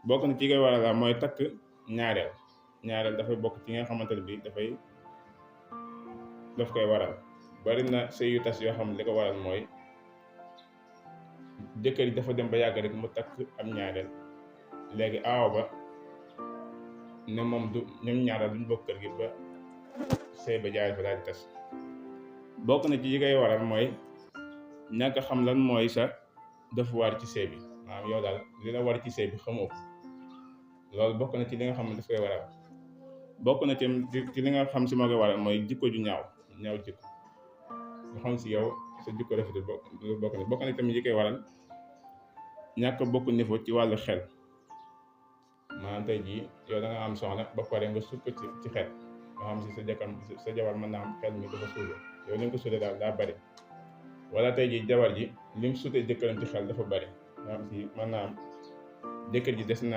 bokk na ci koy waral mooy takk ñaareel dafay bokk ci nga xamante ne bii daf koy waral. bari na sëy yu tas yoo xam ne li ko waral mooy jëkkër ji dafa dem ba yàgg rek mu takk am ñaareel, léegi aaw ba ne moom ñoom ñaareel duñ bokk kër gi ba sëy ba jaay fa daal di tas. bokk na ci yi koy waral mooy ñàkk xam lan mooy sa devoir ci sëy bi, maanaam yow daal li la war ci sëy bi xamoo ko. loolu bokk na ci li nga xam ne daf koy waral. bokk na ci li nga xam si moo koy waral mooy jikko ju ñaaw jikko nga xam si yow sa jikko rafetul bokk na tamit yi koy waral ñàkk bokk niveau ci wàllu xel. maanaam tey jii yow da nga am soxna ba pare nga sut ko ci xel, nga xam si sa jabar mën naa am xel mi dafa suude, yow li nga ko suude daal daa bari. wala tey jii jabar ji lim sutee jëkkëram ci xel dafa bari, nga xam si mën naa am jëkkër ji des naa